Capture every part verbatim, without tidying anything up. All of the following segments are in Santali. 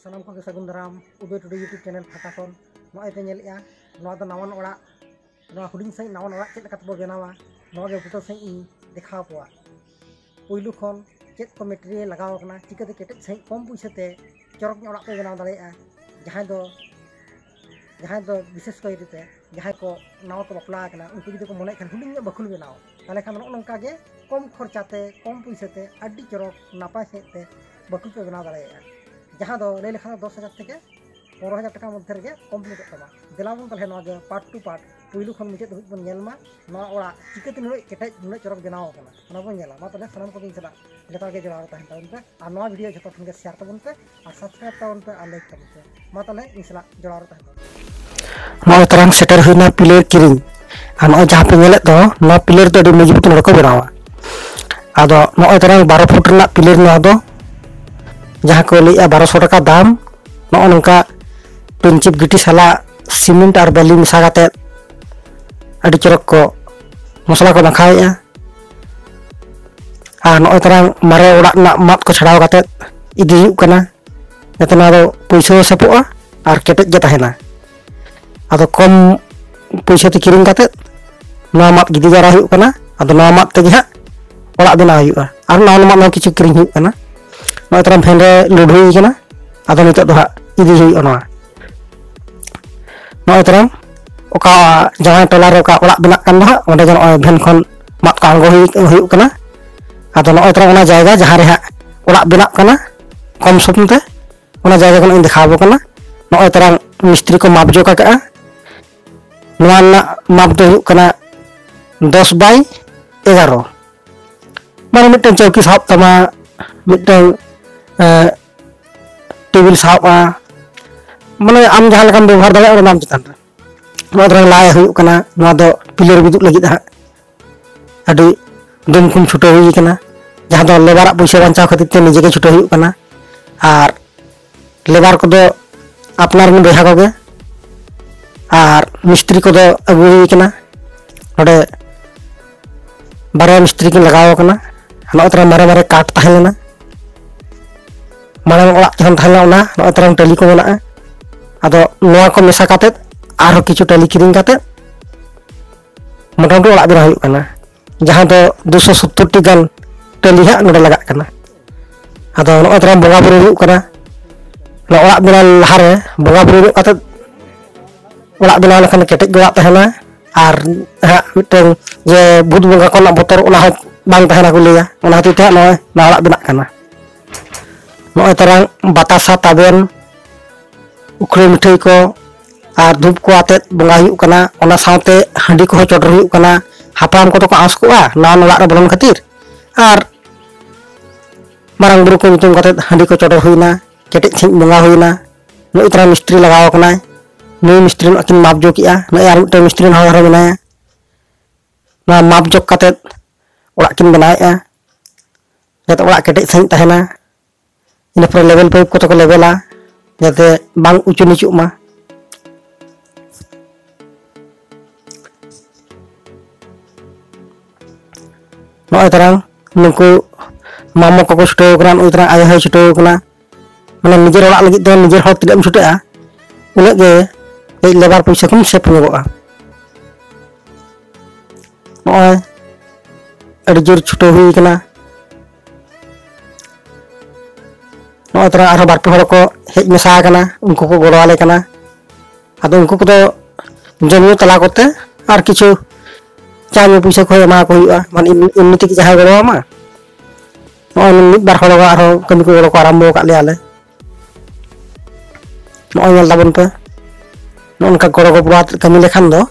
ᱥᱟᱱᱟᱢ ᱠᱚᱜᱮ ᱥᱟᱹᱜᱩᱱ ᱫᱟᱨᱟᱢ ᱩᱫᱚᱭ ᱴᱩᱰᱩ YouTube channel ᱯᱟᱦᱴᱟ ᱠᱷᱚᱱ᱾ ᱱᱚᱜᱼᱚᱭ ᱯᱮ ᱧᱮᱞᱮᱫᱼᱟ, ᱱᱚᱣᱟ ᱫᱚ ᱱᱟᱣᱟᱱ ᱚᱲᱟᱜ᱾ ᱱᱚᱣᱟ ᱦᱩᱰᱤᱧ ᱥᱟᱺᱦᱤᱡ ᱱᱟᱣᱟᱱ ᱚᱲᱟᱜ ᱪᱮᱫ ᱞᱮᱠᱟ ᱛᱮᱵᱚ ᱵᱮᱱᱟᱣᱟ, ᱱᱚᱣᱟ ᱜᱮ ᱵᱩᱴᱟᱹ ᱥᱟᱺᱦᱤᱡ ᱤᱧ ᱫᱮᱠᱷᱟᱣ ᱠᱚᱣᱟ᱾ ᱯᱩᱭᱞᱩ ᱠᱷᱚᱱ ᱪᱮᱫ ᱠᱚ material ᱞᱟᱜᱟᱣ ᱠᱟᱱᱟ, ᱪᱤᱠᱟᱹᱛᱮ ᱠᱮᱴᱮᱡ ᱥᱟᱺᱦᱤᱡ ᱠᱚᱢ ᱯᱩᱭᱥᱟᱹ ᱛᱮ ᱪᱚᱨᱚᱠ ᱧᱚᱜ ᱚᱲᱟᱜ ᱯᱮ ᱵᱮᱱᱟᱣ ᱫᱟᱲᱮᱭᱟᱜᱼᱟ᱾ ᱡᱟᱦᱟᱸᱭ ᱫᱚ ᱡᱟᱦᱟᱸᱭ ᱫᱚ ᱵᱤᱥᱮᱥ ᱠᱚᱨᱮ ᱡᱟᱦᱟᱸᱭ ᱠᱚ ᱱᱟᱣᱟ ᱠᱚ ᱵᱟᱯᱞᱟ ᱟᱠᱟᱱᱟ, ᱩᱱᱠᱩ ᱡᱩᱫᱤ ᱠᱚ ᱢᱚᱱᱮᱭᱮᱫ ᱠᱷᱟᱱ ᱦᱩᱰᱤᱧ ᱧᱚᱜ ᱵᱟᱹᱠᱷᱩᱞ ᱵᱮᱱᱟᱣ, ᱛᱟᱦᱚᱞᱮ ᱠᱷᱟᱱ ᱫᱚ ᱱᱚᱜᱼᱚ ᱱᱚᱝᱠᱟ ᱜᱮ ᱠᱚᱢ ᱠᱷᱚᱨᱪᱟ ᱛᱮ, ᱠᱚᱢ ᱯᱩᱭᱥᱟᱹ ᱛᱮ ᱟᱹᱰᱤ ᱪᱚᱨᱚᱠ ᱱᱟᱯᱟᱭ ᱥᱟᱺᱦᱤᱡ ᱛᱮ ᱵᱟᱹᱠᱷᱩᱞ ᱯᱮ ᱵᱮᱱᱟᱣ ᱫᱟᱲᱮᱭᱟᱜᱼᱟ᱾ ᱡᱟᱦᱟᱸ ᱫᱚ ᱞᱟᱹᱭ ᱞᱮᱠᱷᱟᱱ ᱫᱚ ᱫᱚᱥ ᱦᱟᱡᱟᱨ ᱛᱷᱮᱠᱮ ᱯᱚᱱᱨᱚ ᱦᱟᱡᱟᱨ ᱴᱟᱠᱟ ᱢᱚᱫᱽᱫᱷᱮ ᱨᱮᱜᱮ ᱠᱚᱢᱯᱞᱤᱴᱚᱜ ᱛᱟᱢᱟ᱾ ᱫᱮᱞᱟ ᱵᱚᱱ ᱛᱟᱦᱚᱞᱮ ᱱᱚᱣᱟ ᱜᱮ part to part, ᱯᱩᱭᱞᱩ ᱠᱷᱚᱱ ᱢᱩᱪᱟᱹᱫ ᱫᱷᱟᱹᱵᱤᱡ ᱵᱚᱱ ᱧᱮᱞ ᱢᱟ, ᱱᱚᱣᱟ ᱚᱲᱟᱜ ᱪᱤᱠᱟᱹᱛᱮ ᱱᱩᱱᱟᱹᱜ ᱠᱮᱴᱮᱡ, ᱱᱩᱱᱟᱹᱜ ᱪᱚᱨᱚᱠ ᱵᱮᱱᱟᱣ ᱟᱠᱟᱱᱟ, ᱚᱱᱟ ᱵᱚᱱ ᱧᱮᱞᱟ᱾ ᱢᱟ ᱛᱟᱦᱚᱞᱮ ᱥᱟᱱᱟᱢ ᱠᱚᱜᱮ ᱤᱧ ᱥᱟᱞᱟᱜ ᱞᱮᱛᱟᱲ ᱜᱮ ᱡᱚᱲᱟᱣ ᱨᱮ ᱛᱟᱦᱮᱱ ᱛᱟᱵᱚᱱ ᱯᱮ, ᱟᱨ ᱱᱚᱣᱟ video ᱡᱷᱚᱛᱚ ᱴᱷᱮᱱ ᱜᱮ share ᱛᱟᱵᱚᱱ ᱯᱮ, ᱟᱨ subscribe ᱛᱟᱵᱚᱱ ᱯᱮ, ᱟᱨ like ᱛᱟᱵᱚᱱ ᱯᱮ᱾ ᱢᱟ ᱛᱟᱦᱚᱞᱮ ᱤᱧ ᱥᱟᱞᱟᱜ ᱡᱚᱲᱟᱣ ᱨᱮ ᱛᱟᱦᱮᱱ ᱛᱟᱵᱚᱱ ᱯᱮ᱾ ᱱᱚᱜᱼᱚᱭ ᱛᱟᱨᱟᱝ ᱥᱮᱴᱮᱨ ᱦᱩᱭᱱᱟ pillar ᱠᱤᱨᱤᱧ᱾ ᱟᱨ ᱱᱚᱜᱼᱚᱭ ᱡᱟᱦᱟᱸ ᱯᱮ ᱧᱮᱞᱮᱫ ᱫᱚ, ᱱᱚᱣᱟ pillar ᱫᱚ ᱟᱹᱰᱤ ᱢᱚᱡᱽᱵᱩᱛ ᱱᱚᱰᱮ ᱠᱚ ᱵᱮᱱᱟᱣᱟ᱾ ᱟᱫᱚ ᱱᱚᱜᱼᱚᱭ ᱛᱟᱨᱟᱝ ᱵᱟᱨᱚ ᱯᱷᱩᱴ ᱨᱮᱱᱟᱜ pillar ᱱᱚᱣᱟ ᱫᱚ, ᱡᱟᱦᱟᱸ ᱠᱚ ᱞᱟᱹᱭᱮᱜᱼᱟ ᱵᱟᱨᱚᱥᱚ ᱴᱟᱠᱟ ᱫᱟᱢ᱾ ᱱᱚᱜᱼᱚ ᱱᱚᱝᱠᱟ ᱯᱤᱱᱪᱤᱯ ᱜᱤᱴᱤ ᱥᱟᱞᱟᱜ ᱥᱤᱢᱮᱱᱴ ᱟᱨ ᱵᱟᱹᱞᱤ ᱢᱮᱥᱟ ᱠᱟᱛᱮᱫ ᱟᱹᱰᱤ ᱪᱚᱨᱚᱠ ᱠᱚ ᱢᱚᱥᱞᱟ ᱠᱚ ᱢᱟᱠᱷᱟᱣᱮᱜᱼᱟ᱾ ᱟᱨ ᱱᱚᱜᱼᱚᱭ ᱛᱟᱨᱟᱝ ᱢᱟᱨᱮ ᱚᱲᱟᱜ ᱨᱮᱱᱟᱜ ᱢᱟᱫ ᱠᱚ ᱪᱷᱟᱲᱟᱣ ᱠᱟᱛᱮᱫ ᱤᱫᱤ ᱦᱩᱭᱩᱜ ᱠᱟᱱᱟ, ᱡᱟᱛᱮ ᱱᱚᱣᱟ ᱫᱚ ᱯᱩᱭᱥᱟᱹ ᱦᱚᱸ ᱥᱮᱯᱚᱜᱼᱟ ᱟᱨ ᱠᱮᱴᱮᱡ ᱜᱮ ᱛᱟᱦᱮᱱᱟ᱾ ᱟᱫᱚ ᱠᱚᱢ ᱯᱩᱭᱥᱟᱹ ᱛᱮ ᱠᱤᱨᱤᱧ ᱠᱟᱛᱮᱫ ᱱᱚᱣᱟ ᱢᱟᱫ ᱜᱤᱰᱤ ᱡᱟᱣᱨᱟ ᱦᱩᱭᱩᱜ ᱠᱟᱱᱟ᱾ ᱟᱫᱚ ᱱᱚᱣᱟ ᱢᱟᱫ ᱛᱮᱜᱮ ᱦᱟᱸᱜ ᱚᱲᱟᱜ ᱵᱮᱱᱟᱣ ᱦᱩᱭᱩᱜᱼᱟ᱾ ᱟᱨ ᱱᱟᱣᱟ ᱢᱟᱫ ᱦᱚᱸ ᱠᱤᱪᱷᱩ ᱠᱤᱨᱤᱧ ᱦᱩᱭᱩᱜ ᱠᱟᱱᱟ᱾ ᱱᱚᱜᱼᱚᱭ ᱛᱟᱨᱟᱝ ᱵᱷᱮᱱ ᱨᱮ load ᱦᱩᱭ ᱠᱟᱱᱟ᱾ ᱟᱫᱚ ᱱᱤᱛᱚᱜ ᱫᱚ ᱦᱟᱸᱜ ᱤᱫᱤ ᱦᱩᱭᱩᱜᱼᱟ ᱱᱚᱣᱟ᱾ ᱱᱚᱜᱼᱚᱭ ᱛᱟᱨᱟᱝ ᱚᱠᱟ ᱡᱟᱶᱟᱭ ᱴᱚᱞᱟ ᱨᱮ ᱚᱠᱟ ᱚᱲᱟᱜ ᱵᱮᱱᱟᱜ ᱠᱟᱱ ᱫᱚ ᱦᱟᱸᱜ, ᱚᱸᱰᱮ ᱜᱮ ᱱᱚᱜᱼᱚᱭ ᱵᱷᱮᱱ ᱠᱷᱚᱱ ᱢᱟᱫ ᱠᱚ ᱟᱬᱜᱚ ᱦᱩᱭ, ᱦᱩᱭᱩᱜ ᱠᱟᱱᱟ᱾ ᱟᱫᱚ ᱱᱚᱜᱼᱚᱭ ᱛᱟᱨᱟᱝ ᱚᱱᱟ ᱡᱟᱭᱜᱟ ᱡᱟᱦᱟᱸ ᱨᱮ ᱦᱟᱸᱜ ᱚᱲᱟᱜ ᱵᱮᱱᱟᱜ ᱠᱟᱱᱟ ᱠᱚᱢ ᱥᱚᱢ ᱛᱮ, ᱚᱱᱟ ᱡᱟᱭᱜᱟ ᱠᱷᱚᱱᱟᱜ ᱤᱧ ᱫᱮᱠᱷᱟᱣ ᱟᱵᱚ ᱠᱟᱱᱟ᱾ ᱱᱚᱜᱼᱚᱭ ᱛᱟᱨᱟᱝ ᱢᱤᱥᱛᱨᱤ ᱠᱚ ᱢᱟᱯ ᱡᱳᱜ ᱟᱠᱟᱜᱼᱟ᱾ ᱱᱚᱣᱟ ᱨᱮᱱᱟᱜ ᱢᱟᱯ ᱫᱚ ᱦᱩᱭᱩᱜ ᱠᱟᱱᱟ ᱫᱚᱥ by ᱮᱜᱟᱨᱚ᱾ ᱢᱟᱱᱮ ᱢᱤᱫᱴᱟᱝ ᱪᱟᱹᱣᱠᱤ ᱥᱟᱵ ᱛᱟᱢᱟ, ᱢᱤᱫᱴᱟᱝ, ᱮ, ᱴᱮᱵᱤᱞ ᱥᱟᱵᱼᱟ, ᱢᱟᱱᱮ ᱟᱢ ᱡᱟᱦᱟᱸ ᱞᱮᱠᱟᱢ ᱵᱮᱵᱚᱦᱟᱨ ᱫᱟᱲᱮᱭᱟᱜᱼᱟ, ᱚᱱᱟ ᱟᱢ ᱪᱮᱛᱟᱱ ᱨᱮ᱾ ᱱᱚᱣᱟ ᱫᱚ ᱞᱟᱭ ᱦᱩᱭᱩᱜ ᱠᱟᱱᱟ, ᱱᱚᱣᱟ ᱫᱚ pillar ᱵᱤᱫᱩᱜ ᱞᱟᱹᱜᱤᱫ ᱦᱟᱸᱜ ᱟᱹᱰᱤ ᱫᱩᱢᱠᱷᱩᱢ ᱪᱷᱩᱴᱟᱹᱣ ᱦᱩᱭ ᱠᱟᱱᱟ, ᱡᱟᱦᱟᱸ ᱫᱚ ᱞᱮᱵᱟᱨᱟᱜ ᱯᱩᱭᱥᱟᱹ ᱵᱟᱧᱪᱟᱣ ᱠᱷᱟᱹᱛᱤᱨ ᱛᱮ ᱱᱤᱡᱮ ᱜᱮ ᱪᱷᱩᱴᱟᱹᱣ ᱦᱩᱭᱩᱜ ᱠᱟᱱᱟ᱾ ᱟᱨ ᱞᱮᱵᱟᱨ ᱠᱚᱫᱚ ᱟᱯᱱᱟᱨ ᱨᱮᱱ ᱵᱚᱭᱦᱟ ᱠᱚᱜᱮ, ᱟᱨ ᱢᱤᱥᱛᱨᱤ ᱠᱚᱫᱚ ᱟᱹᱜᱩ ᱦᱩᱭ ᱠᱟᱱᱟ᱾ ᱱᱚᱰᱮ ᱵᱟᱨᱭᱟ ᱢᱤᱥᱛᱨᱤ ᱠᱤᱱ ᱞᱟᱜᱟᱣ ᱠᱟᱱᱟ᱾ ᱱᱚᱜᱼᱚ ᱛᱚᱨᱟ ᱢᱟᱨᱮ ᱢᱟᱨᱮ ᱠᱟᱴ ᱛᱟᱦᱮᱸ ᱞᱮᱱᱟ, ᱢᱟᱲᱟᱝ ᱚᱲᱟᱜ ᱡᱟᱦᱟᱸ ᱛᱟᱦᱮᱸ ᱞᱮᱱᱟ, ᱚᱱᱟ ᱱᱚᱜᱼᱚᱭ ᱛᱟᱨᱟᱝ ᱴᱟᱹᱞᱤ ᱠᱚ ᱢᱮᱱᱟᱜᱼᱟ᱾ ᱟᱫᱚ ᱱᱚᱣᱟ ᱠᱚ ᱢᱮᱥᱟ ᱠᱟᱛᱮ ᱟᱨᱦᱚᱸ ᱠᱤᱪᱷᱩ ᱴᱟᱹᱞᱤ ᱠᱤᱨᱤᱧ ᱠᱟᱛᱮ ᱢᱚᱴᱟᱢᱩᱴᱤ ᱚᱲᱟᱜ ᱵᱮᱱᱟᱣ ᱦᱩᱭᱩᱜ ᱠᱟᱱᱟ, ᱡᱟᱦᱟᱸ ᱫᱚ ᱫᱩᱥᱚ ᱥᱚᱛᱛᱚᱨ ᱴᱤ ᱜᱟᱱ ᱴᱟᱹᱞᱤ ᱦᱟᱸᱜ ᱱᱚᱰᱮ ᱞᱟᱜᱟᱜ ᱠᱟᱱᱟ᱾ ᱟᱫᱚ ᱱᱚᱜᱼᱚᱭ ᱛᱟᱨᱟᱝ ᱵᱚᱸᱜᱟ ᱵᱩᱨᱩ ᱦᱩᱭᱩᱜ ᱠᱟᱱᱟ᱾ ᱱᱚᱣᱟ ᱚᱲᱟᱜ ᱵᱮᱱᱟᱣ ᱞᱟᱦᱟᱨᱮ ᱵᱚᱸᱜᱟ ᱵᱩᱨᱩ ᱧᱚᱜ ᱠᱟᱛᱮ ᱚᱲᱟᱜ ᱵᱮᱱᱟᱣ ᱞᱮᱠᱷᱟᱱ ᱠᱮᱴᱮᱡ ᱜᱮ ᱚᱲᱟᱜ ᱛᱟᱦᱮᱱᱟ᱾ ᱟᱨ ᱦᱟᱸᱜ ᱢᱤᱫᱴᱟᱝ ᱡᱮ ᱵᱷᱩᱛ ᱵᱚᱸᱜᱟ ᱠᱷᱚᱱᱟᱜ ᱵᱚᱛᱚᱨ, ᱚᱱᱟ ᱦᱚᱸ ᱵᱟᱝ ᱛᱟᱦᱮᱱᱟ ᱠᱚ ᱞᱟᱹᱭᱟ᱾ ᱚᱱᱟ ᱠᱷᱟᱹᱛᱤᱨ ᱛᱮ ᱦᱟᱸᱜ ᱱᱚᱜᱼᱚᱭ ᱱᱟᱣᱟ ᱚᱲᱟᱜ ᱵᱮᱱᱟᱜ ᱠᱟᱱᱟ᱾ ᱱᱚᱜᱼᱚᱭ ᱛᱟᱨᱟᱝ ᱵᱟᱛᱟᱥᱟ, ᱛᱟᱵᱮᱱ, ᱩᱠᱷᱲᱟᱹ ᱢᱤᱴᱷᱟᱹᱭ ᱠᱚ ᱟᱨ ᱫᱷᱩᱯ ᱠᱚ ᱟᱛᱮᱫ ᱵᱚᱸᱜᱟ ᱦᱩᱭᱩᱜ ᱠᱟᱱᱟ᱾ ᱚᱱᱟ ᱥᱟᱶᱛᱮ ᱦᱟᱺᱰᱤ ᱠᱚᱦᱚᱸ ᱪᱚᱰᱚᱨ ᱦᱩᱭᱩᱜ ᱠᱟᱱᱟ᱾ ᱦᱟᱯᱲᱟᱢ ᱠᱚᱫᱚ ᱠᱚ ᱟᱸᱥ ᱠᱚᱜᱼᱟ ᱱᱟᱣᱟ ᱚᱲᱟᱜ ᱨᱮ ᱵᱚᱞᱚᱱ ᱠᱷᱟᱹᱛᱤᱨ᱾ ᱟᱨ ᱢᱟᱨᱟᱝ ᱵᱩᱨᱩ ᱠᱚ ᱧᱩᱛᱩᱢ ᱠᱟᱛᱮᱫ ᱦᱟᱺᱰᱤ ᱠᱚ ᱪᱚᱰᱚᱨ ᱦᱩᱭᱱᱟ, ᱠᱮᱴᱮᱡ ᱥᱟᱺᱦᱤᱡ ᱵᱚᱸᱜᱟ ᱦᱩᱭᱱᱟ᱾ ᱱᱩᱭ ᱛᱟᱨᱟ ᱢᱤᱥᱛᱨᱤ ᱞᱟᱜᱟᱣ ᱟᱠᱟᱱᱟᱭ, ᱱᱩᱭ ᱢᱤᱥᱛᱨᱤ ᱱᱚᱣᱟ ᱠᱤᱱ ᱢᱟᱯ ᱡᱳᱜ ᱮᱜᱼᱟ, ᱱᱩᱭ ᱟᱨ ᱢᱤᱫᱴᱟᱝ ᱢᱤᱥᱛᱨᱤ ᱱᱚᱣᱟ ᱫᱷᱟᱨᱮ ᱢᱮᱱᱟᱭᱟ᱾ ᱱᱚᱣᱟ ᱢᱟᱯ ᱡᱳᱜ ᱠᱟᱛᱮᱫ ᱚᱲᱟᱜ ᱠᱤᱱ ᱵᱮᱱᱟᱣᱮᱫᱼᱟ, ᱡᱟᱛᱮ ᱚᱲᱟᱜ ᱠᱮᱴᱮᱡ ᱥᱟᱺᱦᱤᱡ ᱛᱟᱦᱮᱱᱟ᱾ ᱤᱱᱟᱹ ᱯᱚᱨᱮ ᱞᱮᱵᱮᱞ ᱯᱟᱭᱤᱯ ᱠᱚᱛᱮ ᱠᱚ ᱞᱮᱵᱮᱞᱟ, ᱡᱟᱛᱮ ᱵᱟᱝ ᱩᱪᱩ ᱱᱤᱪᱩᱜ ᱢᱟ᱾ ᱱᱚᱜᱼᱚᱭ ᱛᱟᱨᱟᱝ ᱱᱩᱠᱩ ᱢᱟᱢᱚ ᱠᱚᱠᱚ ᱪᱷᱩᱴᱟᱹᱣ ᱠᱟᱱᱟ, ᱱᱩᱜᱼᱚᱭ ᱛᱟᱨᱟᱝ ᱟᱭᱳ ᱦᱚᱸᱭ ᱪᱷᱩᱴᱟᱹᱣ ᱠᱟᱱᱟ᱾ ᱢᱟᱱᱮ ᱱᱤᱡᱮᱨ ᱚᱲᱟᱜ ᱞᱟᱹᱜᱤᱫ ᱫᱚ ᱱᱤᱡᱮᱨ ᱦᱚᱲ ᱛᱤᱱᱟᱹᱜ ᱮᱢ ᱪᱷᱩᱴᱟᱹᱜᱼᱟ, ᱩᱱᱟᱹᱜ ᱜᱮ ᱠᱟᱹᱡ ᱞᱮᱵᱟᱨ ᱯᱚᱭᱥᱟ ᱠᱚᱢ ᱥᱮᱵᱷ ᱧᱚᱜᱚᱜᱼᱟ᱾ ᱱᱚᱜᱼᱚᱭ ᱟᱹᱰᱤ ᱡᱳᱨ ᱪᱷᱩᱴᱟᱹᱣ ᱦᱩᱭ ᱠᱟᱱᱟ᱾ ᱱᱚᱜᱼᱚᱭ ᱛᱚᱨᱟ ᱟᱨᱦᱚᱸ ᱵᱟᱨ ᱯᱮ ᱦᱚᱲ ᱠᱚ ᱦᱮᱡ ᱢᱮᱥᱟ ᱟᱠᱟᱱᱟ, ᱩᱱᱠᱩ ᱠᱚ ᱜᱚᱲᱚ ᱟᱞᱮ ᱠᱟᱱᱟ᱾ ᱟᱫᱚ ᱩᱱᱠᱩ ᱠᱚᱫᱚ ᱡᱚᱢ ᱧᱩ ᱛᱟᱞᱟ ᱠᱚᱛᱮ ᱟᱨ ᱠᱤᱪᱷᱩ ᱪᱟ ᱧᱩ ᱯᱩᱭᱥᱟᱹ ᱠᱚᱦᱚᱸ ᱮᱢᱟ ᱠᱚ ᱦᱩᱭᱩᱜᱼᱟ, ᱢᱟᱱᱮ ᱮᱢ-, ᱮᱢᱱᱤ ᱛᱮᱜᱮ ᱡᱟᱦᱟᱸᱭ ᱜᱚᱲᱚ ᱟᱢᱟ᱾ ᱱᱚᱜᱼᱚᱭ ᱢᱤᱫ ᱵᱟᱨ ᱦᱚᱲ ᱟᱨᱦᱚᱸ ᱠᱟᱹᱢᱤ ᱠᱚ ᱜᱚᱲᱚ ᱠᱚ ᱟᱨᱟᱢᱵᱚ ᱟᱠᱟᱫ ᱞᱮᱭᱟ ᱞᱮ᱾ ᱱᱚᱜᱼᱚᱭ ᱧᱮᱞ ᱛᱟᱵᱚᱱ ᱯᱮ, ᱱᱚᱜᱼᱚ ᱱᱚᱝᱠᱟ ᱜᱚᱲᱚ ᱜᱚᱯᱚᱲᱚ ᱟᱛᱮᱫ ᱠᱟᱹᱢᱤ ᱞᱮᱠᱷᱟᱱ ᱫᱚ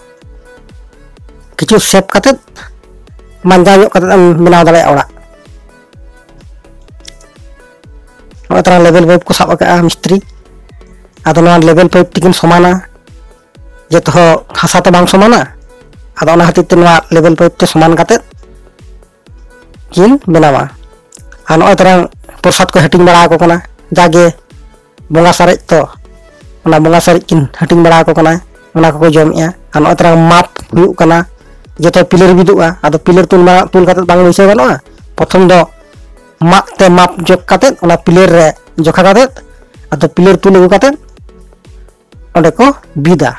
ᱠᱤᱪᱷᱩ ᱥᱮᱵᱷ ᱠᱟᱛᱮᱫ, ᱵᱟᱧᱪᱟᱣ ᱧᱚᱜ ᱠᱟᱛᱮᱫ ᱮᱢ ᱵᱮᱱᱟᱣ ᱫᱟᱲᱮᱭᱟᱜᱼᱟ ᱚᱲᱟᱜ᱾ ᱱᱚᱜᱼᱚᱭ ᱛᱟᱨᱟ ᱞᱮᱵᱮᱞ ᱯᱟᱭᱤᱯ ᱠᱚ ᱥᱟᱵ ᱟᱠᱟᱫᱼᱟ ᱢᱤᱥᱛᱨᱤ᱾ ᱟᱫᱚ ᱱᱚᱣᱟ ᱞᱮᱵᱮᱞ ᱯᱟᱭᱤᱯ ᱛᱮᱠᱤᱱ ᱥᱚᱢᱟᱱᱟ, ᱡᱚᱛᱚ ᱦᱚᱸ ᱦᱟᱥᱟ ᱛᱚ ᱵᱟᱝ ᱥᱚᱢᱟᱱᱟ᱾ ᱟᱫᱚ ᱚᱱᱟ ᱠᱷᱟᱹᱛᱤᱨ ᱛᱮ ᱱᱚᱣᱟ ᱞᱮᱵᱮᱞ ᱯᱟᱭᱤᱯ ᱛᱮ ᱥᱚᱢᱟᱱ ᱠᱟᱛᱮᱫ ᱠᱤᱱ ᱵᱮᱱᱟᱣᱟ᱾ ᱟᱨ ᱱᱚᱜᱼᱚᱭ ᱛᱟᱨᱟ ᱯᱨᱚᱥᱟᱫ ᱠᱚ ᱦᱟᱹᱴᱤᱧ ᱵᱟᱲᱟ ᱟᱠᱚ ᱠᱟᱱᱟ, ᱡᱟᱜᱮ ᱵᱚᱸᱜᱟ ᱥᱟᱨᱮᱡ ᱛᱚ, ᱚᱱᱟ ᱵᱚᱸᱜᱟ ᱥᱟᱨᱮᱡ ᱠᱤᱱ ᱦᱟᱹᱴᱤᱧ ᱵᱟᱲᱟ ᱟᱠᱚ ᱠᱟᱱᱟ, ᱚᱱᱟ ᱠᱚᱠᱚ ᱡᱚᱢᱮᱜᱼᱟ᱾ ᱟᱨ ᱱᱚᱜᱼᱚᱭ ᱛᱟᱨᱟ ᱢᱟᱯ ᱦᱩᱭᱩᱜ ᱠᱟᱱᱟ, ᱡᱚᱛᱚ ᱯᱤᱞᱟᱨ ᱵᱤᱫᱩᱜᱼᱟ᱾ ᱟᱫᱚ ᱯᱤᱞᱟᱨ ᱛᱩᱞ ᱢᱟ-, ᱛᱩᱞ ᱠᱟᱛᱮᱫ ᱵᱟᱝ ᱵᱟᱹᱭᱥᱟᱹᱣ ᱜᱟᱱᱚᱜᱼᱟ, ᱯᱨᱚᱛᱷᱚᱢ ᱫᱚ ᱢᱟᱫ ᱛᱮ ᱢᱟᱯ ᱡᱳᱜ ᱠᱟᱛᱮᱫ ᱚᱱᱟ ᱯᱤᱞᱟᱨ ᱨᱮ ᱡᱚᱠᱷᱟ ᱠᱟᱛᱮᱫ, ᱟᱫᱚ ᱯᱤᱞᱟᱨ ᱛᱩᱞ ᱟᱹᱜᱩ ᱠᱟᱛᱮᱫ ᱚᱸᱰᱮ ᱠᱚ ᱵᱤᱫᱟ᱾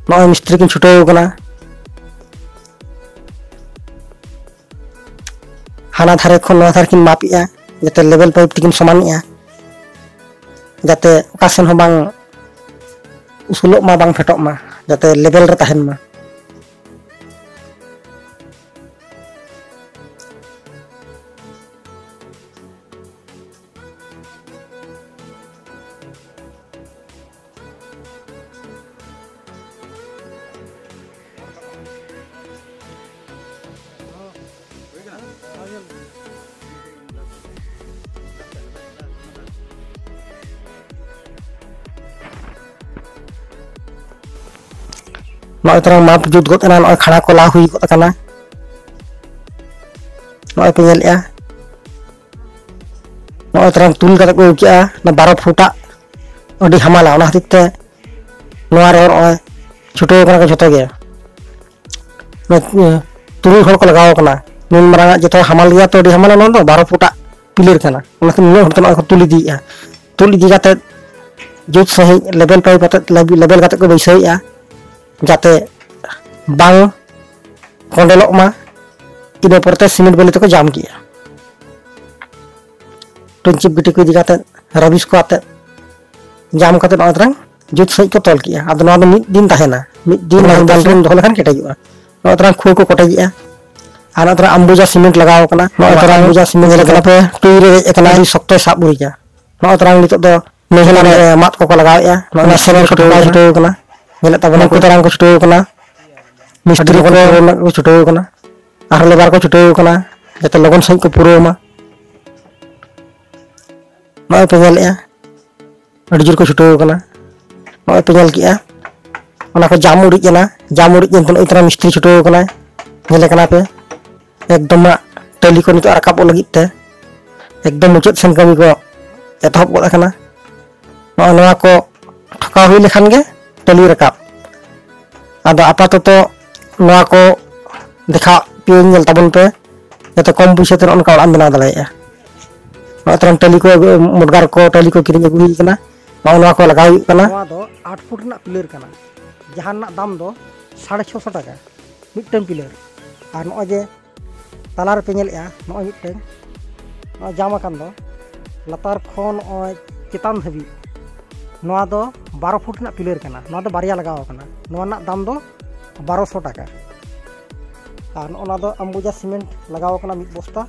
ᱱᱚᱜᱼᱚᱭ ᱢᱤᱥᱛᱨᱤ ᱠᱤᱱ ᱪᱷᱩᱴᱟᱹᱣ ᱠᱟᱱᱟ, ᱦᱟᱱᱟ ᱫᱷᱟᱨᱮ ᱠᱷᱚᱱ ᱱᱚᱣᱟ ᱫᱷᱟᱨᱮ ᱠᱤᱱ ᱢᱟᱯᱮᱜᱼᱟ, ᱡᱟᱛᱮ ᱞᱮᱵᱮᱞ ᱯᱟᱭᱤᱯ ᱛᱮᱠᱤᱱ ᱥᱚᱢᱟᱱᱮᱜᱼᱟ, ᱡᱟᱛᱮ ᱚᱠᱟ ᱥᱮᱱ ᱦᱚᱸ ᱵᱟᱝ ᱩᱥᱩᱞᱚᱜ ᱢᱟ, ᱵᱟᱝ ᱯᱷᱮᱴᱚᱜ ᱢᱟ, ᱡᱟᱛᱮ ᱞᱮᱵᱮᱞ ᱨᱮ ᱛᱟᱦᱮᱱ ᱢᱟ᱾ ᱱᱚᱜᱼᱚᱭ ᱛᱚᱨᱟ ᱢᱟᱯ ᱡᱩᱛ ᱜᱚᱫ ᱮᱱᱟ, ᱱᱚᱜᱼᱚᱭ ᱠᱷᱟᱲᱟ ᱠᱚ ᱞᱟ ᱦᱩᱭ ᱜᱚᱫ ᱟᱠᱟᱱᱟ᱾ ᱱᱚᱜᱼᱚᱭ ᱯᱮ ᱧᱮᱞᱮᱜᱼᱟ, ᱱᱚᱜᱼᱚᱭ ᱛᱚᱨᱟ ᱛᱩᱞ ᱠᱟᱛᱮ ᱠᱚ ᱟᱹᱜᱩ ᱠᱮᱜᱼᱟ, ᱚᱱᱟ ᱵᱟᱨᱚ ᱯᱷᱩᱴᱟᱜ ᱟᱹᱰᱤ ᱦᱟᱢᱟᱞᱟ, ᱚᱱᱟ ᱠᱷᱟᱹᱛᱤᱨ ᱛᱮ ᱱᱚᱣᱟ ᱨᱮ ᱱᱚᱜᱼᱚᱭ ᱪᱷᱩᱴᱟᱹᱣ ᱠᱟᱱᱟ ᱠᱚ ᱡᱷᱚᱛᱚ ᱜᱮ᱾ ᱚᱱᱟ, ᱮ, ᱛᱩᱨᱩᱭ ᱦᱚᱲ ᱠᱚ ᱞᱟᱜᱟᱣ ᱠᱟᱱᱟ᱾ ᱱᱩᱱ ᱢᱟᱨᱟᱝ ᱟᱜ ᱡᱚᱛᱚ ᱦᱟᱢᱟᱞ ᱜᱮᱭᱟ ᱛᱚ, ᱟᱹᱰᱤ ᱦᱟᱢᱟᱞᱟ ᱱᱚᱣᱟ ᱫᱚ, ᱵᱟᱨᱚ ᱯᱷᱩᱴᱟᱜ ᱯᱤᱞᱟᱨ ᱠᱟᱱᱟ, ᱚᱱᱟᱛᱮ ᱱᱩᱱᱟᱹᱜ ᱦᱚᱲ ᱛᱮ ᱱᱚᱜᱼᱚᱭ ᱠᱚ ᱛᱩᱞ ᱤᱫᱤᱭᱮᱫᱼᱟ᱾ ᱛᱩᱞ ᱤᱫᱤ ᱠᱟᱛᱮᱫ ᱡᱩᱛ ᱥᱟᱺᱦᱤᱡ ᱞᱮᱵᱮᱞ ᱯᱟᱭᱤᱯ ᱟᱛᱮᱫ, ᱞᱮᱵᱮᱞ ᱠᱟᱛᱮᱫ ᱠᱚ ᱵᱟᱹᱭᱥᱟᱹᱣᱮᱫᱼᱟ, ᱡᱟᱛᱮ ᱵᱟᱝ ᱠᱚᱸᱰᱮᱞᱚᱜ ᱢᱟ᱾ ᱤᱱᱟᱹ ᱯᱚᱨᱮᱛᱮ ᱥᱤᱢᱮᱱᱴ ᱵᱟᱹᱞᱤ ᱛᱮᱠᱚ ᱡᱟᱢ ᱠᱮᱜᱼᱟ᱾ ᱴᱩᱱᱪᱤᱯ ᱜᱤᱴᱤ ᱠᱚ ᱤᱫᱤ ᱠᱟᱛᱮᱫ, ᱨᱟᱵᱤᱥ ᱠᱚ ᱟᱛᱮᱫ ᱡᱟᱢ ᱠᱟᱛᱮᱫ ᱱᱚᱜᱼᱚᱭ ᱛᱚᱨᱟᱝ ᱡᱩᱛ ᱥᱟᱺᱦᱤᱡ ᱠᱚ ᱛᱚᱞ ᱠᱮᱜᱼᱟ᱾ ᱟᱫᱚ ᱱᱚᱣᱟ ᱫᱚ ᱢᱤᱫ ᱫᱤᱱ ᱛᱟᱦᱮᱱᱟ, ᱢᱤᱫ ᱫᱤᱱ ᱦᱳᱭ, ᱵᱟᱨ ᱫᱤᱱ ᱫᱚᱦᱚ ᱞᱮᱠᱷᱟᱱ ᱠᱮᱴᱮᱡᱚᱜᱼᱟ᱾ ᱱᱚᱜᱼᱚᱭ ᱛᱚᱨᱟᱝ ᱠᱷᱩᱣᱟᱹ ᱠᱚ ᱠᱚᱴᱮᱡᱮᱜᱼᱟ᱾ ᱟᱨ ᱱᱚᱜᱼᱚᱭ ᱛᱚᱨᱟᱝ ᱟᱢᱵᱩᱡᱟ ᱥᱤᱢᱮᱱᱴ ᱞᱟᱜᱟᱣ ᱠᱟᱱᱟ᱾ ᱱᱚᱜᱼᱚᱭ ᱛᱚᱨᱟᱝ ᱟᱢᱵᱩᱡᱟ ᱥᱤᱢᱮᱱᱴ ᱧᱮᱞ ᱠᱟᱱᱟ ᱯᱮ, ᱴᱩᱭ ᱨᱮ ᱦᱮᱡ ᱟᱠᱟᱱᱟ, ᱟᱹᱰᱤ ᱥᱚᱠᱛᱚᱭ ᱥᱟᱵ ᱩᱨᱤᱡᱟ᱾ ᱱᱚᱜᱼᱚᱭ ᱛᱚᱨᱟᱝ ᱱᱤᱛᱚᱜ ᱫᱚ ᱱᱟᱹᱭᱦᱟᱹᱨ ᱨᱮ ᱢᱟᱫ ᱠᱚᱠᱚ ᱞᱟᱜᱟᱣᱮᱜᱼᱟ᱾ ᱱᱚᱜᱼᱚᱭ ᱢᱤᱥᱛᱨᱤ ᱥᱤᱢᱮᱱᱴ ᱠᱚ ᱴᱷᱚᱠᱟᱣ ᱪᱷᱩᱴᱟᱹᱣ ᱠᱟᱱᱟ᱾ ᱧᱮᱞᱮᱫ ᱛᱟᱵᱚᱱᱟ ᱠᱚ, ᱛᱚᱨᱟᱝ ᱠᱚ ᱪᱷᱩᱴᱟᱹᱣ ᱠᱟᱱᱟ, ᱢᱤᱥᱛᱨᱤ ᱠᱚ ᱯᱩᱨᱟᱹᱣ ᱨᱮᱱᱟᱜ ᱠᱚ ᱪᱷᱩᱴᱟᱹᱣ ᱠᱟᱱᱟ, ᱟᱨᱦᱚᱸ ᱞᱮᱵᱟᱨ ᱠᱚ ᱪᱷᱩᱴᱟᱹᱣ ᱠᱟᱱᱟ, ᱡᱟᱛᱮ ᱞᱚᱜᱚᱱ ᱥᱟᱺᱦᱤᱡ ᱠᱚ ᱯᱩᱨᱟᱹᱣ ᱢᱟ᱾ ᱱᱚᱜᱼᱚᱭ ᱯᱮ ᱧᱮᱞᱮᱜᱼᱟ, ᱟᱹᱰᱤ ᱡᱳᱨ ᱠᱚ ᱪᱷᱩᱴᱟᱹᱣ ᱠᱟᱱᱟ᱾ ᱱᱚᱜᱼᱚᱭ ᱯᱮ ᱧᱮᱞ ᱠᱮᱜᱼᱟ, ᱚᱱᱟ ᱠᱚ ᱡᱟᱢ ᱩᱨᱤᱡ ᱮᱱᱟ᱾ ᱡᱟᱢ ᱩᱨᱤᱡ ᱮᱱᱛᱮ ᱱᱚᱜᱼᱚᱭ ᱛᱚᱨᱟ ᱢᱤᱥᱛᱨᱤ ᱪᱷᱩᱴᱟᱹᱣ ᱠᱟᱱᱟᱭ, ᱧᱮᱞᱮ ᱠᱟᱱᱟ ᱯᱮ᱾ ᱮᱠᱫᱚᱢ ᱦᱟᱸᱜ ᱴᱟᱹᱞᱤ ᱠᱚ ᱱᱤᱛᱚᱜ ᱨᱟᱠᱟᱵᱚᱜ ᱞᱟᱹᱜᱤᱫ ᱛᱮ ᱮᱠᱫᱚᱢ ᱢᱩᱪᱟᱹᱫ ᱥᱮᱱ ᱠᱟᱹᱢᱤ ᱠᱚ ᱮᱛᱚᱦᱚᱵ ᱜᱚᱫ ᱟᱠᱟᱱᱟ᱾ ᱱᱚᱜᱼᱚᱭ ᱱᱚᱣᱟ ᱠᱚ ᱴᱷᱚᱠᱟᱣ ᱦᱩᱭ ᱞᱮᱠᱷᱟᱱ ᱜᱮ ᱴᱟᱹᱞᱤ ᱨᱟᱠᱟᱵ᱾ ᱟᱫᱚ ᱟᱯᱟᱛᱚᱛᱚ ᱱᱚᱣᱟ ᱠᱚ ᱫᱮᱠᱷᱟᱣ ᱯᱮ, ᱧᱮᱞ ᱛᱟᱵᱚᱱ ᱯᱮ᱾ ᱡᱟᱛᱮ ᱠᱚᱢ ᱯᱚᱭᱥᱟ ᱛᱮ ᱱᱚᱜᱼᱚ ᱱᱚᱝᱠᱟ ᱚᱲᱟᱜ ᱮᱢ ᱵᱮᱱᱟᱣ ᱫᱟᱲᱮᱭᱟᱜᱼᱟ᱾ ᱱᱚᱜᱼᱚᱭ ᱛᱚᱨᱟᱝ ᱴᱟᱹᱞᱤ ᱠᱚ, ᱢᱚᱴᱜᱟᱨ ᱠᱚ, ᱴᱟᱹᱞᱤ ᱠᱚ ᱠᱤᱨᱤᱧ ᱟᱹᱜᱩ ᱦᱩᱭ ᱠᱟᱱᱟ, ᱱᱚᱜᱼᱚ ᱱᱚᱣᱟ ᱠᱚ ᱞᱟᱜᱟᱣ ᱦᱩᱭᱩᱜ ᱠᱟᱱᱟ᱾ ᱱᱚᱣᱟ ᱫᱚ ᱟᱴ ᱯᱷᱩᱴ ᱨᱮᱱᱟᱜ ᱯᱤᱞᱟᱨ ᱠᱟᱱᱟ, ᱡᱟᱦᱟᱸ ᱨᱮᱱᱟᱜ ᱫᱟᱢ ᱫᱚ ᱥᱟᱲᱮ ᱪᱷᱚᱥᱚ ᱴᱟᱠᱟ ᱢᱤᱫᱴᱟᱝ ᱯᱤᱞᱟᱨ᱾ ᱟᱨ ᱱᱚᱜᱼᱚᱭ ᱡᱮ ᱛᱟᱞᱟ ᱨᱮᱯᱮ ᱧᱮᱞᱮᱫᱼᱟ, ᱱᱚᱜᱼᱚᱭ ᱢᱤᱫᱴᱟᱝ ᱱᱚᱜᱼᱚᱭ ᱡᱟᱢ ᱟᱠᱟᱱ ᱫᱚ, ᱞᱟᱛᱟᱨ ᱠᱷᱚᱱ ᱱᱚᱜᱼᱚᱭ ᱪᱮᱛᱟᱱ ᱫᱷᱟᱹᱵᱤᱡ, ᱱᱚᱣᱟ ᱫᱚ ᱵᱟᱨᱚ ᱯᱷᱩᱴ ᱨᱮᱱᱟᱜ ᱯᱤᱞᱟᱨ ᱠᱟᱱᱟ᱾ ᱱᱚᱣᱟ ᱫᱚ ᱵᱟᱨᱭᱟ ᱞᱟᱜᱟᱣ ᱟᱠᱟᱱᱟ, ᱱᱚᱣᱟ ᱨᱮᱱᱟᱜ ᱫᱟᱢ ᱫᱚ ᱵᱟᱨᱚᱥᱚ ᱴᱟᱠᱟ᱾ ᱟᱨ ᱱᱚᱜᱼᱚ ᱱᱚᱣᱟ ᱫᱚ ᱟᱢᱵᱩᱡᱟ ᱥᱤᱢᱮᱱᱴ ᱞᱟᱜᱟᱣ ᱟᱠᱟᱱᱟ ᱢᱤᱫ ᱵᱚᱥᱛᱟ,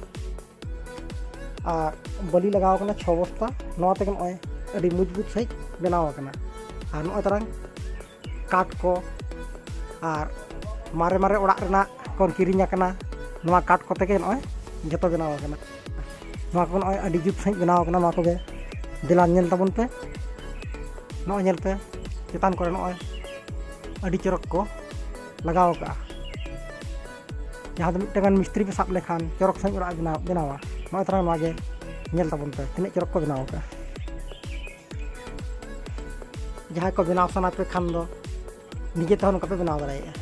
ᱟᱨ ᱵᱟᱹᱞᱤ ᱞᱟᱜᱟᱣ ᱟᱠᱟᱱᱟ ᱪᱷᱚ ᱵᱚᱥᱛᱟ᱾ ᱱᱚᱣᱟ ᱛᱮᱜᱮ ᱱᱚᱜᱼᱚᱭ ᱟᱹᱰᱤ ᱢᱚᱡᱽᱵᱩᱛ ᱥᱟᱺᱦᱤᱡ ᱵᱮᱱᱟᱣ ᱟᱠᱟᱱᱟ᱾ ᱟᱨ ᱱᱚᱜᱼᱚᱭ ᱛᱟᱨᱟᱝ ᱠᱟᱴ ᱠᱚ ᱟᱨ ᱢᱟᱨᱮ ᱢᱟᱨᱮ ᱚᱲᱟᱜ ᱨᱮᱱᱟᱜ ᱠᱚ ᱠᱤᱨᱤᱧ ᱟᱠᱟᱱᱟ, ᱱᱚᱣᱟ ᱠᱟᱴ ᱠᱚᱛᱮ ᱜᱮ ᱱᱚᱜᱼᱚᱭ ᱡᱚᱛᱚ ᱵᱮᱱᱟᱣ ᱟᱠᱟᱱᱟ᱾ ᱱᱚᱣᱟ ᱠᱚ ᱱᱚᱜᱼᱚᱭ ᱟᱹᱰᱤ ᱡᱩᱛ ᱥᱟᱺᱦᱤᱡ ᱵᱮᱱᱟᱣ ᱟᱠᱟᱱᱟ᱾ ᱱᱚᱣᱟ ᱠᱚᱜᱮ ᱫᱮᱞᱟ ᱧᱮᱞ ᱛᱟᱵᱚᱱ ᱯᱮ᱾ ᱱᱚᱜᱼᱚᱭ ᱧᱮᱞ ᱯᱮ, ᱪᱮᱛᱟᱱ ᱠᱚᱨᱮ ᱱᱚᱜᱼᱚᱭ ᱟᱹᱰᱤ ᱪᱚᱨᱚᱠ ᱠᱚ ᱞᱟᱜᱟᱣ ᱟᱠᱟᱫᱼᱟ᱾ ᱡᱟᱦᱟᱸ ᱫᱚ ᱢᱤᱫᱴᱟᱝ ᱜᱟᱱ ᱢᱤᱥᱛᱨᱤ ᱯᱮ ᱥᱟᱵ ᱞᱮᱠᱷᱟᱱ ᱪᱚᱨᱚᱠ ᱥᱟᱺᱦᱤᱡ ᱚᱲᱟᱜ ᱮ ᱵᱮᱱᱟᱣ, ᱵᱮᱱᱟᱣᱟ᱾ ᱱᱚᱜᱼᱚᱭ ᱛᱟᱨᱟ ᱱᱚᱣᱟ ᱜᱮ ᱧᱮᱞ ᱛᱟᱵᱚᱱ ᱯᱮ, ᱛᱤᱱᱟᱹᱜ ᱪᱚᱨᱚᱠ ᱠᱚ ᱵᱮᱱᱟᱣ ᱟᱠᱟᱫᱼᱟ᱾ ᱡᱟᱦᱟᱸᱭ ᱠᱚ ᱵᱮᱱᱟᱣ ᱥᱟᱱᱟ ᱯᱮ ᱠᱷᱟᱱ ᱫᱚ ᱱᱤᱡᱮ ᱛᱮᱦᱚᱸ ᱱᱚᱝᱠᱟ ᱯᱮ ᱵᱮᱱᱟᱣ ᱫᱟᱲᱮᱭᱟᱜᱼᱟ᱾